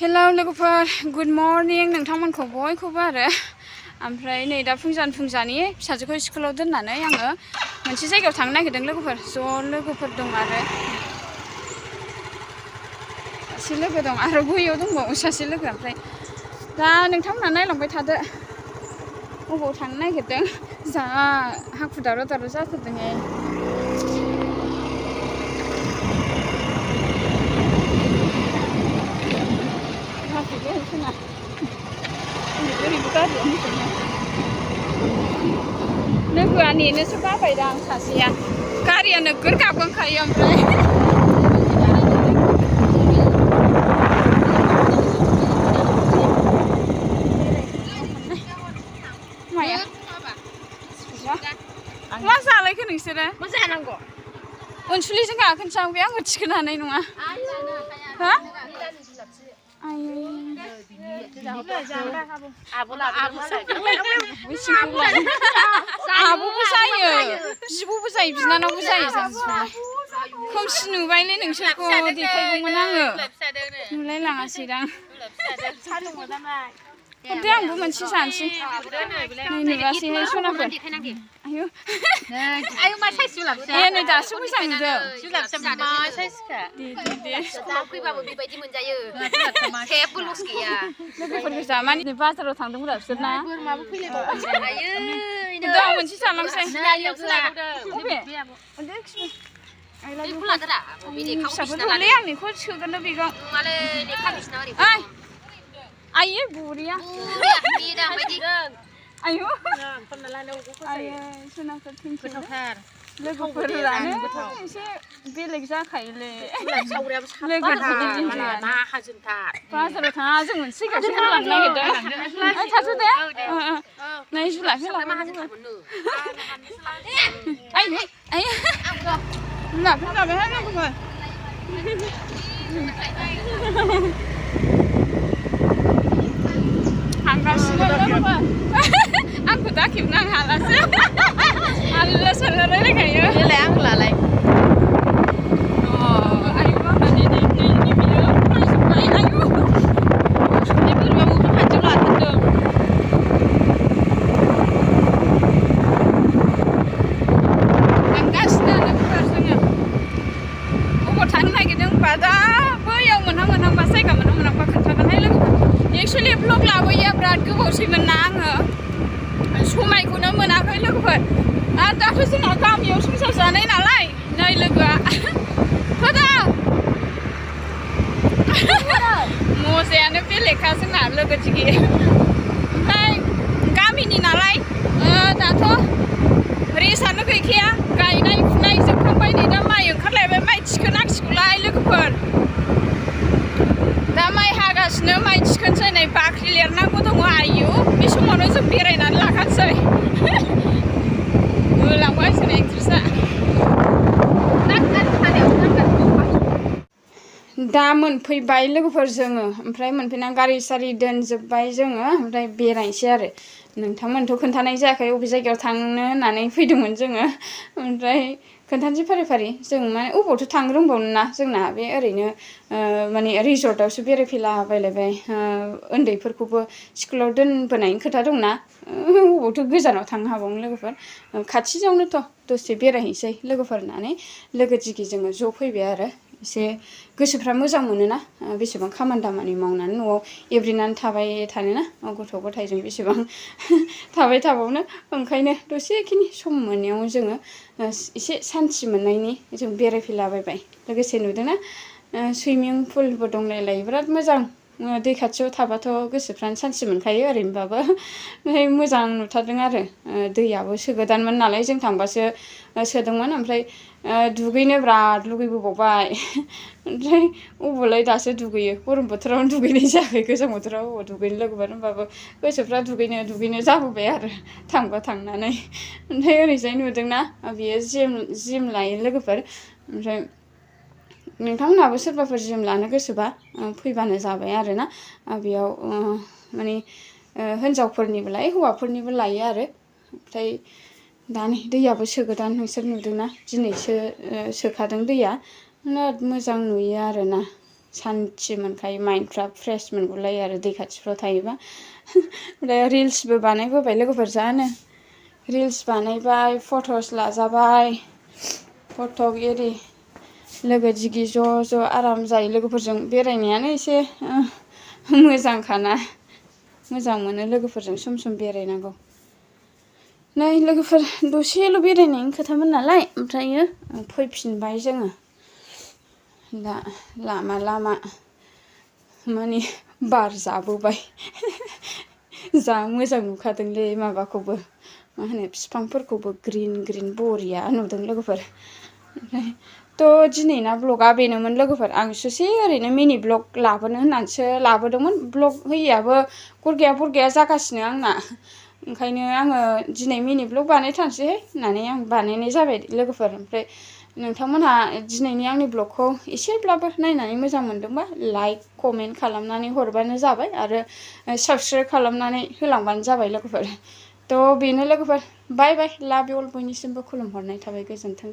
hello लोगोफोर good morning नोंथांमोनखौ बयखौबो आरो ओमफ्राय नै दा फुंजानि फिसाजोखौ स्कुलाव दोननानै आङो मोनसे जायगायाव थांनो नागिरदों लोगोफोर लोगोफोर दं आरो सासे लोगो दं आरो बैयाव दंबावो सासे लोगो ओमफ्राय दा नोंथांमोना नायलांबाय थादो अबाव थांनो नागिरदों जा हाखु दावराव जाथारदोंहाय लोगोआ नेनोसो बाबायदां सासेया गारिया नोगोर गाबगांखायो ओमफ्राय माया मा जालायखो नोंसोरो मा जानांगौ अनसुलिजों गाखोनोसै आं बे आंबो थिखोनो हानाय नङा हा आब'बो जायो बिब'बो जायो बिनानावबो जायो खोमसि नुबायलै नोंसोरखौ देखायगौमोन आङो नुलायलाङासैदां हरदो आंबो मोनसे जानोसै नुवासैहाय सनाफोर आयु आयु मा साइज जुलाबसो ए नै दासो मोजां नुदों जुलाबसो मा साइजखा दे स्कुलाव फैबाबो बेबायदि मोनजायो जेबो लस गैया लोगोफोर गोजा माने बाजाराव थांदोंमोन बिसोरना बोरमाबो फैलायबावबाय आयै दा मोनसे जालांसै नालियावसो लाबोदों अबे बेखौ लादोरा बे लेखाखौ बिसिना लादो आं बेखौ सोगोननो बेखौ माले लेखा बिसिना ओरै आयै बुरिया मेदाम बायदि आयु फनना लानायाव आयै सोनाफोर गोथावथार लोगोफोरानो एसे बेलेग जाखायोलै लोगोफोरा ना हाजोनथार बाजाराव थाङा जों मोनसे गासै लांनो नागिरदों थाथ' दे नै जुलाफे लामा हाजोनथारमोननो आयु आयु जुलाफे जाबायहाय लोगोफोर आंखौ दाखेबनो आं हालासो आलला सारला रायलायखायो बेलाय आं लालाय आयु आंहानि नै बियो फरायजोब्बाय आयु बे बोरैबा मथर खाथियाव लाथारदों थांगासिनो लोगोफोर जोङो अबाव थांनो नागिरदों होनबा दा बैयाव मोनहांबा जायगा मोनहांबा खोन्थागोनहाय लोगोफोर एक्सुवेलि ब्लग लाबोयो बिराद गोबावसैमोन ना आङो समायखौनो मोनाखै लोगोफोर आरो दाथ' जोंना गामियाव संसार जानाय नालाय नै लोगोआ होदा मजायानो बेलेगखा जोंना लोगो दिगि ओमफ्राय गामिनि नालाय दाथ' रेसानो गैखाया गायनाय फुनाय जोबखांबाय नै दा माइ ओंखारलायबाय माइ थिखोनांसिगौलाय लोगोफोर दा माइ हागासिनो माइ थिखोनोसै नै बाख्रि लिरनांगौ दङ आयु बे समावनो जों बेरायनानै लाखानोसै होलांबाय जोंना एक्ट्रिसा दा मोनफैबाय लोगोफोर जोङो ओमफ्राय मोनफैनानै गारि सारि दोनजोब्बाय जोङो ओमफ्राय बेरायनोसै आरो नोंथांमोनथ' खोन्थानाय जायाखै बबे जायगायाव थांनो होननानै फैदोंमोन जोङो ओमफ्राय खोन्थानोसै फारि जों माने अबावथ' थांनो रोंबावनो ना जोंना बे ओरैनो माने रिजर्टआवसो बेरायफैला बायलायबाय उन्दैफोरखौबो स्कुलाव दोनबोनायनि खोथा दंना अबावथ' गोजानाव थांनो हाबावनो लोगोफोर खाथियावनोथ' दसे बेरायहैसै लोगोफोर होननानै लोगो दिगि जोङो ज' फैबाय आरो एसे गोसोफ्रा मोजां मोनोना बेसेबां खामानि दामानि मावनानै न'आव एब्रेनानै थाबाय थानोना गथ' गथायजों बेसेबां थाबाय थाबावनो ओंखायनो दसेखिनि सम मोननायाव जोङो एसे सान्थि मोननायनि जों बेरायफैलाबायबाय लोगोसे नुदोंना सुइमिं पुलबो दंलायलायो बिराद मोजां दै खाथियाव थाबाथ' गोसोफ्रानो सान्थि मोनखायो ओरैनोबाबो ओमफ्राय मोजां नुथारदों आरो दैयाबो सोगोदानमोन नालाय जों थांबासो सोदोंमोन ओमफ्राय दुगैनो बिराद लुगैबोबावबाय ओमफ्राय अबावलाय दासो दुगैयो गरम बोथोरावनो दुगैनाय जायाखै गोजां बोथोराव अबाव दुगैनो लोगोफोर होनबाबो गोसोफ्रा दुगैनो जाबोबाय आरो थांनानै ओमफ्राय ओरैजाय नुदोंना बियो जिम लायो लोगोफोर ओमफ्राय नोंथांमोनहाबो सोरबाफोर जिम लानो गोसोबा फैबानो जाबाय आरोना बेयाव माने हिन्जावफोरनिबो लायो हौवाफोरनिबो लायो आरो ओमफ्राय दानि दैयाबो सोगोदान नोंसोर नुदोंना दिनैसो सोखादों दैया बिराद मोजां नुयो आरोना सान्थि मोनखायो माइन्दफ्रा फ्रेस मोनगुलायो आरो दै खाथिफ्राव थायोबा ओमफ्राय रिल्सबो बानायबोबाय लोगोफोर जानो रिल्स बानायबाय फट'स लाजाबाय फटक एरि लोगो दिगि ज' आराम जायो लोगोफोरजों बेरायनायानो एसे मोजांखाना मोजां मोनो लोगोफोरजों सम बेरायनांगौ नै लोगोफोर दसेल' बेरायनायनि खोथामोन नालाय ओमफ्रायो फैफिनबाय जोङो दा लामा माने बार जाबोबाय जा मोजां नुखादोंलै माबाखौबो मा होनो बिफांफोरखौबो ग्रिन बरिया नुदों लोगोफोर ओमफ्राय थ' दिनैना ब्लगा बेनोमोन लोगोफोर आं ससे ओरैनो मिनि ब्लग लाबोनो होननानैसो लाबोदोंमोन ब्लग होयैयाबो गरगाया जागासिनो आंना ओंखायनो आङो दिनै मिनि ब्लग बानायथारसै होननानै आं बानायनाय जाबाय लोगोफोर ओमफ्राय नोंथांमोनहा दिनैनि आंनि ब्लगखौ एसेब्लाबो नायनानै मोजां मोनदोंबा लाइक कमेन्ट खालामनानै हरबानो जाबाय आरो साबस्क्राइब खालामनानै होलांबानो जाबाय लोगोफोर थ' बेनो लोगोफोर बाय लाभ इउ अल बयनिसिमबो खुलुमहरनाय थाबाय गोजोन्थों